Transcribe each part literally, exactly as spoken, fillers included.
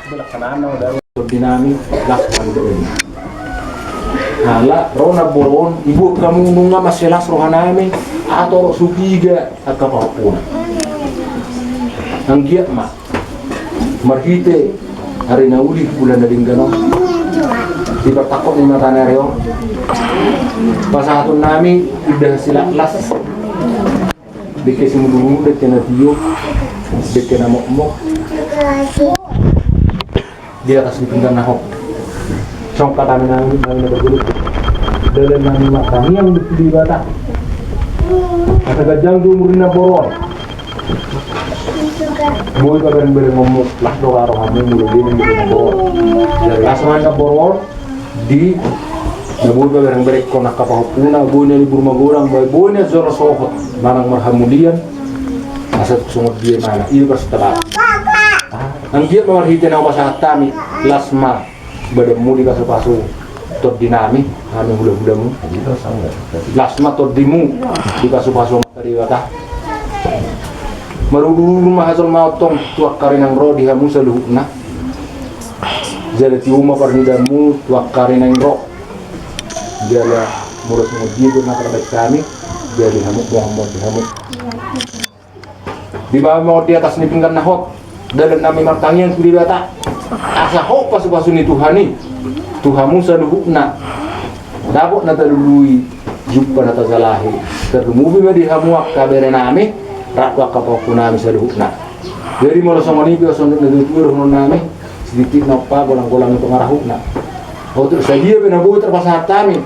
Pelaksanaan na baru di nami, las pandemi. Ala ro na boron, ibu kamu nunga masih las rohanami, atau ro supiga angka pahompu. Anggiat ma marhite ari na uli bulan na denggan on, di partakok ni mata ni ari on, pasahaton nami inda silaklas. Dengke simudurudu, dengke na tio, dengke na mokmok. Di atas ni pinggan na hot. Songkap nami nami nami na berguru. Dalan nami martangiang di Debata. Asa ganjang di umur ni na boron. Boi pabereng-bereng ngomong, las do rohamu molo di umur ni na boron. Jadi las roha ni na boron. Di na boi pabereng-bereng angka pahompuna, boi na libur magodang, boi na jolo sohot manang marhamulian. Asa songon dia mana, i do parsinta bata. Anggiat ma marhite na hupasahat hami, las ma badanmu di pasu-pasu tondinami, hami hula-hulamu. Las ma tondimu di pasu-pasu Debata. Marudurudu ma hajolmaon tong tu angka ari naeng ro di hamu saluhutna. Jala tio ma parnidaanmu tu angka ari naeng ro. Jala molo songon dia do na tarbaen hami, jala hamu, mohon di hamu. Dibahen ma on di atas ni pinggan na hot, dalan nami martangiang tu Debata. Asa hot pasu-pasu ni Tuhan i tu hamu saluhutna. Dapot na talului, jumpa na tajalahi. Tarlumobi ma di hamu angka bere nami, rap tu angka pahompu nami saluhutna. Jadi molo songon i pe songon na tutu dohonon nami, sititi na ompa golang-golang ni pangarahutna. Oto sadia pe na boi tarpasahat hami.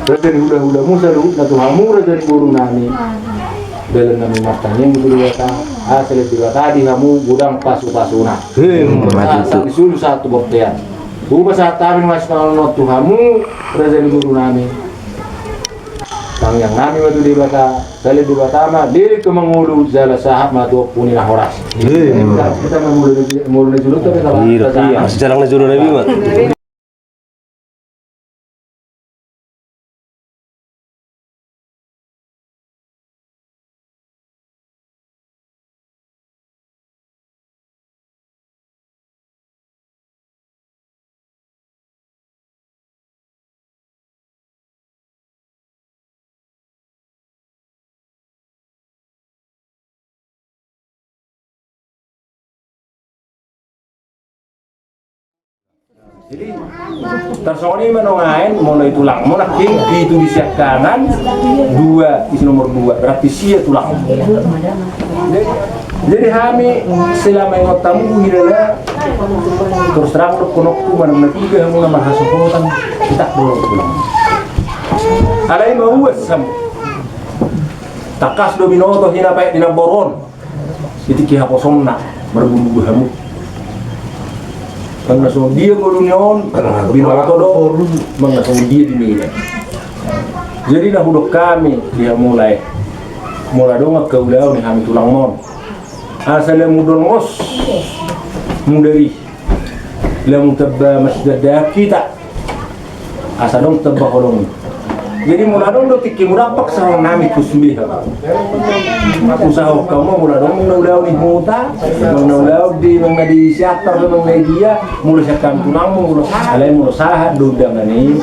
Raja ni hula-hulamu saluhutna tu hamu, raja ni boru nami. Dalan nami martangiang tu Debata, asa lehon Debata di hamu godang pasu-pasuna. Sahat tu solu sahat tu bontean. Hupasahat hami na masipaoloan tu hamu, raja ni boru nami. Tangiang nami ma tu Debata, asa lehon Debata ma leleng tu mangolu jala sahat ma tu ompu ni na horas. Hei. Kita mangolu, mangolu na jolo tu Debata. Iya, iya. Masih jarang na jolo na bima. Jadi tarsongon i ma nuaeng, molo i tulangmu nangkin, pitu di siangkangan, dua, isi nomor dua, berarti sia tulang. Jadi hami selama ingot hamu, hudila terus terang dohononku, manang na piga hamu na marhasohotan, kita do tulang. Alai mauas hamu. Tangkas do binoto hinapaet ni namboru on. Di tingki haposonna marbulbul hamu. Manang na songon dia ngoluna on, binoto do manang na songon dia di Medan. Jadi na hudok hami di hamu lae, molo adong angka ulaon ni hami tulangmon, asa lam mudorngos mudari, lam mutamba masdada kita. Asa adong tamba holong. Jadi molo adong do tingki mudampak sahat nami tu sude, usaha hamu molo adong na ulaon di huta, na ulaon di, na di siatar, na di dia, molo sian hami tulangmu, molo sahat, alai molo sahat do undangan i,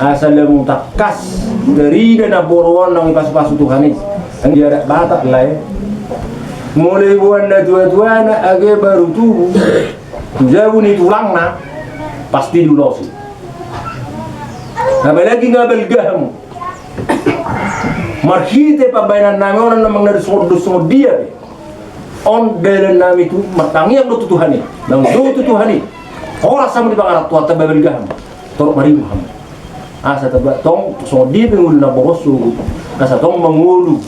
asa lam mutangkas tarida namboru on naung dipasu-pasu Tuhan i. Anggiat adat Batak lae, molo diboan natua-tuana age baru tubu tu jabu ni tulangna, pasti diulosi. Apalagi nga balga hamu. Marhite pambahenan nami on, na manang na songon dia pe on, dalan nami tu martangiang do tu Tuhan i, naung dao tu Tuhan i. Horas hamu di pangarantoan, tamba balga hamu, torop marimum hamu. Asa tamba tong songon dia pe ngolu namboru on, asa tong mangolu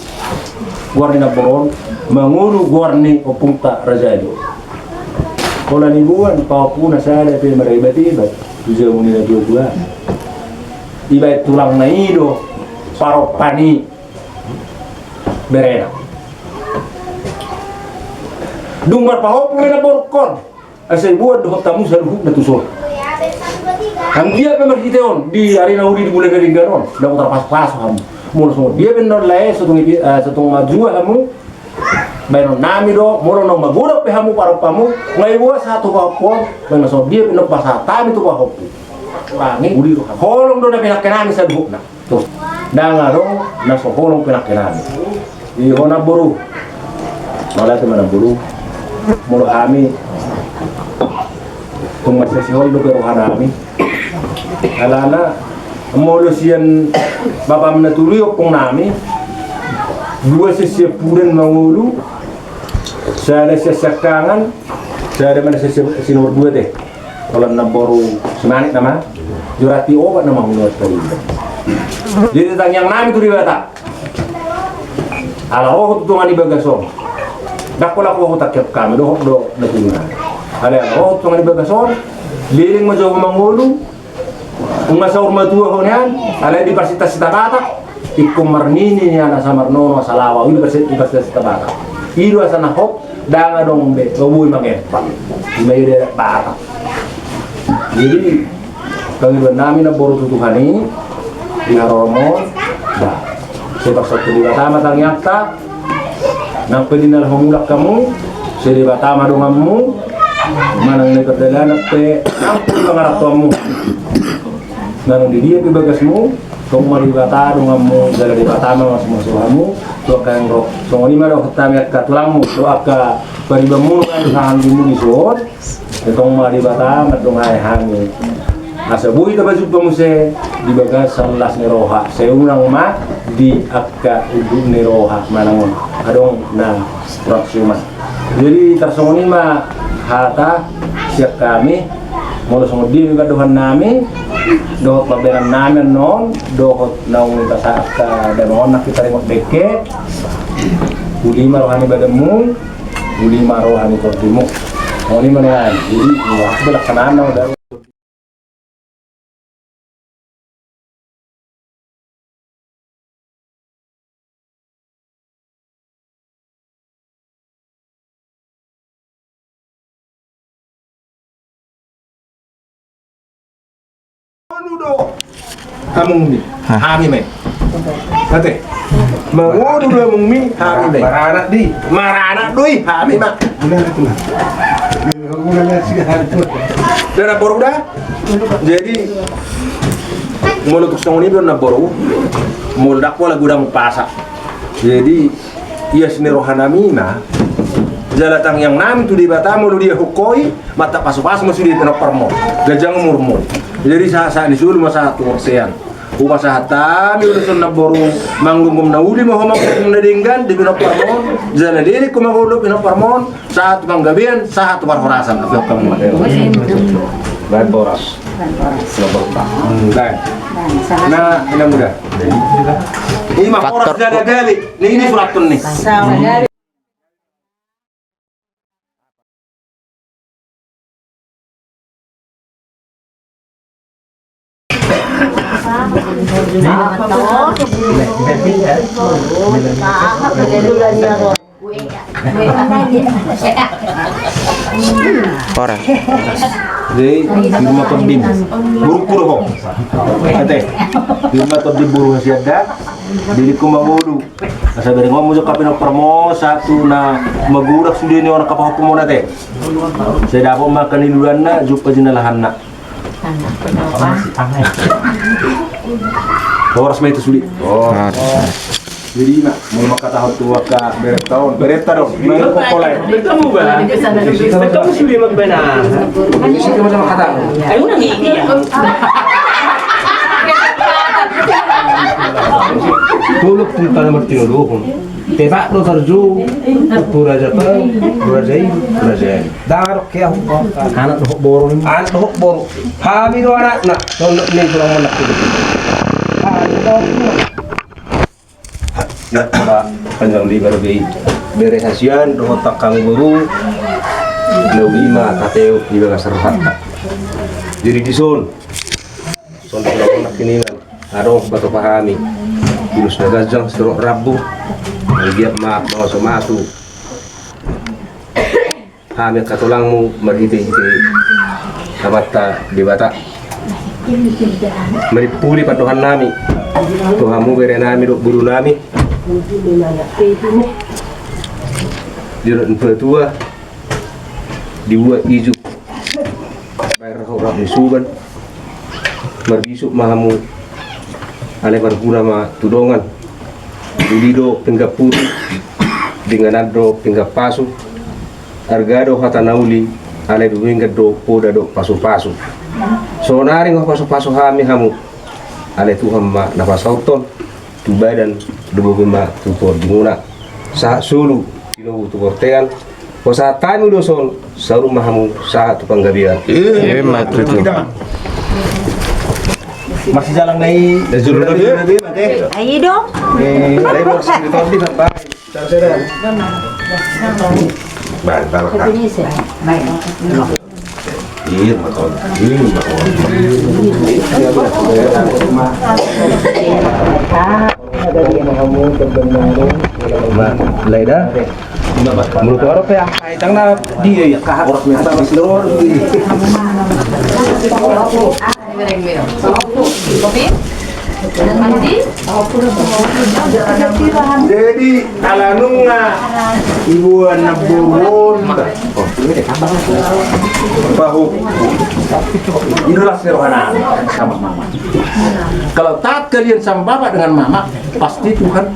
goar ni namboru on, mangolu goar ni ompunta raja i. Pola diboan pahompuna sada pe marebat-ebat tu jabu ni natua-tua. Ibaen tulangna i do parompa ni berena. Dung marpahompu ma namboru on, asa diboan dohot hamu saluhutna tuson. Anggiat pe marhite on di ari na uli di bulan na denggan on, dapot tarpasu-pasu hamu. Molo songon dia pe on lae, so tung, eh, so tung matua hamu, Baenon nami do, molo naung magodang pe hamu parompamu, nga iboan sahat tu pahompu on, baen na songon dia pe na pasahat hami tu pahompu. Uli do hami. Holong do na pinangke nami saluhutna. Ndang adong na so holong pinangke nami. Di ho namboru. Mauliate ma namboru. Molo hami tung mansai sihol dope roha nami. Alana molo sian bapam na tubu i ompung nami, dua sian Siampudan mangolu, sada sian Siangkangan, sada ma na sian, sian nomor dua te. Holan namboru Simanik nama, jurati opat nama huluan tadi. Jadi tangiang nami tu Debata. Ala roha tu tonga ni bagas on. Ndang pola roha tu tangkiap hami dohot do na tubu nami. Ala roha tu tonga ni bagas on. Leleng ma jo ho mangolu. Nunga saur matua ho nian. Alai diparsita-sita Batak. Ingkon marnini nian asa marnono asa laho. Diparsita-sita Batak. I do asa na hot. Ndang adong be, o boi mangempa. Ima i do adat Batak. Jadi pangidoan nami namboru tu Tuhan i, di haroro on, ba, sai pasahat tu Debata ma tangiangta. Nang pe di na laho mulak hamu, sai Debata ma donganmu. Manang na di pardalanan pe, nang pe di pangarantoanmu. Manang di dia pe bagasmu, tong ma Debata donganmu, jala Debata ma mamasu-masu hamu tu angka naeng ro. Songon i ma dohot hami angka tulangmu, tu angka paribanmu, angka hanggimu dison. Tong ma Debata mandongani hami. Asa boi tapajumpa muse di bagasan las ni roha. Sai unang ma di angka unduk ni roha manang adong na kurang suman. Jadi tarsongon i ma hata sian hami, molo songon dia pe pandohan nami dohot pambahenan nami annon, dohot naung dipasahat dame on nang hita ringot dengke. Uli ma roha ni badanmu, uli ma roha ni tondimu. Songon i ma nuaeng. Jadi, uli ma roha ni tondimu. Mangolu do amongmi, hami ma i. Ate. Mangolu do amongmi, hami ma i. Maranak do i. Maranak do i, hami ma. Udah, udah. Udah, udah, udah. Jadi molo tung songon i do namboru, molo ndang pola godang umpasa. Jadi ias ni roha nami ma, jala tangiang nami tu Debata molo diahon ho i, mantap pasu-pasu ma sude pinomparmu, ganjang umurmu. Jadi sahat-sahat ni solu ma sahat tu bontean. Hupasahat hami ulaon namboru, manggomgom na uli ma ho, manggomgom na denggan di pinomparmu, jala leleng ho mangolu pinomparmu, sahat tu panggabean, sahat tu parhorasan. Ape hok hamu? Baen boras. Baen boras. Baen. Nah, ina muda. Ima boras jala gale. Ning i surathon ni. Ora. Jadi di rumah tondim. Boru ku do ho. Ate. Di rumah tondim boru hasianda. Jadi ku mangolu. Asa bereng on mujok kape no permo satu na magurak sude ni ona kapahopumon ate. Sai dapot ma angka niuluanna jumpa jinalahanna. Horas ma i tu sude. Jadi ima molo mangkatahon tu angka berenta on, berenta do. Berenta mu ba. Berenta mu sude ma bana. Tolong pun pada martinodohon. Tebak do tarjo, tu raja pau, raja i, raja i. Dang adong ke ahu. Anak dohot boru ni. Anak dohot boru. Hami do anakna. Tondok ni tulang manakku. Hami do anakna. Nak ba panjang libar be i. Bere hasian dohot tangkang boru. Nauli ma tateo di bagasan rohanta. Jadi dison. Songon na nakkiningan adong patopa hami. Ulos na ganjang sitorop rambu. Anggiat ma mamasu-masu hami angka tulangmu marhite-hite Amanta Debata. Manimpuli pandohan nami tu hamu bere nami dohot boru nami. Di na tua-tua, dibuat ijuk, baen rap-rap ni suban, marbisuk ma hamu, alai marguna ma tu dongan. Uli do pinggan puti, dengganan do pinggan pasu, arga do hata na uli, alai dumenggan do poda dohot pasu-pasu. Saonari nga hupasu-pasu hami hamu, alai Tuhan ma na pasauthon tu badan, dohot boban ma tu pardinguna. Sahat solu tilobu tu bortean. Hupasahat hami ulos on, saur ma hamu sahat tu panggabean. Ima tutu. Masih jalan nai. Ayo dong. Baik, baik. Mulai dah. Menurut orang ya, tang na dia ya, kahak orang yang sama si Lor. Jadi ala nunga ibuan na boru on, pahompung, idola si rohana sama mama. Kalau taat kalian sama bapak dengan mama, pasti Tuhan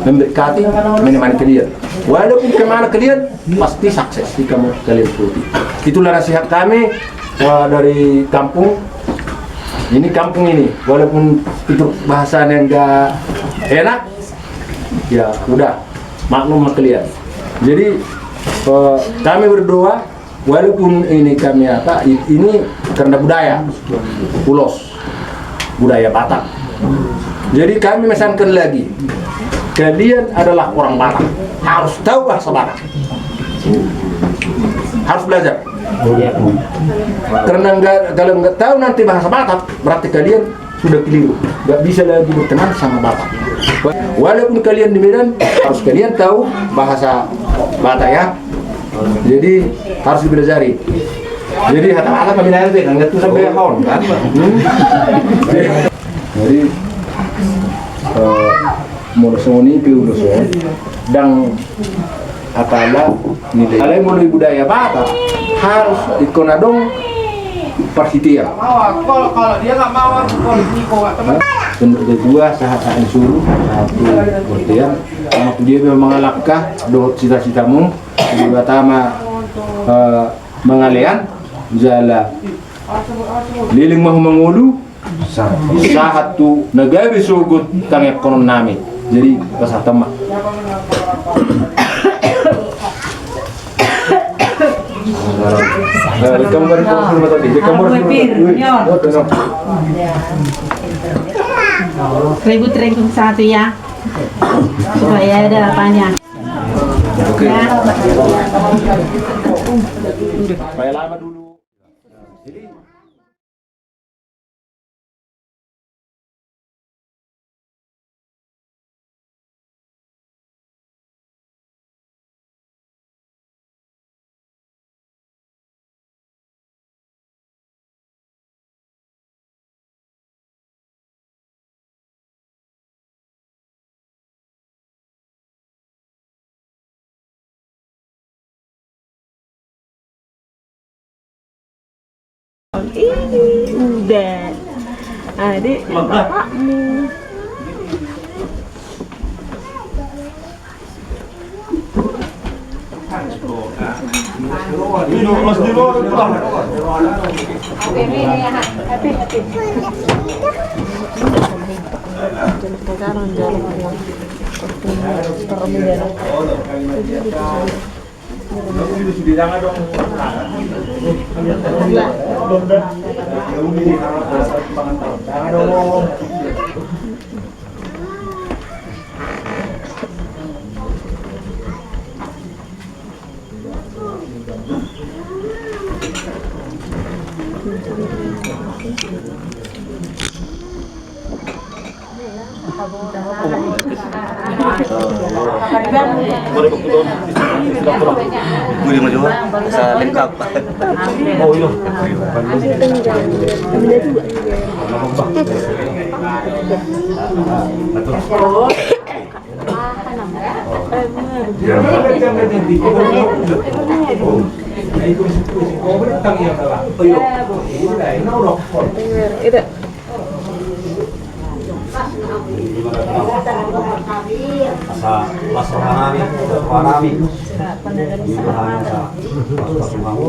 memberkati, menemani kalian. Walaupun kemana kalian, pasti sukses di kamu, kalian seperti. Itulah nasihat kami, eh, dari kampung. Ini kampung ini, walaupun itu bahasanya enggak enak, ya udah, maklum lah kalian. Jadi, eh, kami berdoa, walaupun ini kami apa, i-, ini karena budaya, ulos, budaya Batak. Jadi kami mesankan lagi, kalian adalah orang Batak, harus tahu bahasa Batak, harus belajar. Karena enggak, kalau enggak tahu nanti bahasa Batak, berarti kalian sudah keliru, nggak bisa lagi berteman sama Batak. Walaupun kalian di Medan, harus kalian tahu bahasa Batak, ya. Jadi harus dipelajari. Jadi kata-kata kami nanti kan nggak tuh sampai haon kan. Hmm? Jadi, eh, molo songon i pe ulos on, ndang apala nilai. Alai molo di budaya Batak harus ingkon adong parsitiaan. Tunduk dua sahat-sahat ni solu, sahat tu bortean. Sama tu dia memang langkah dohot cita-citamu, di Batak ma, eh, mangalean, jala leleng ma hamu mangolu, sahat tu na gabe sogot tangiangkonon nami. Jadi pasahat ma. Ribut rengkung satu ya, supaya ada apanya. Oke. Ya. Supaya lama dulu. Ini udah. Adik, bapakmu. Boleh maju, bisa lengkap. Oh iya. Asa las rohanami, rohanami. Di rohanami asa las rohanami.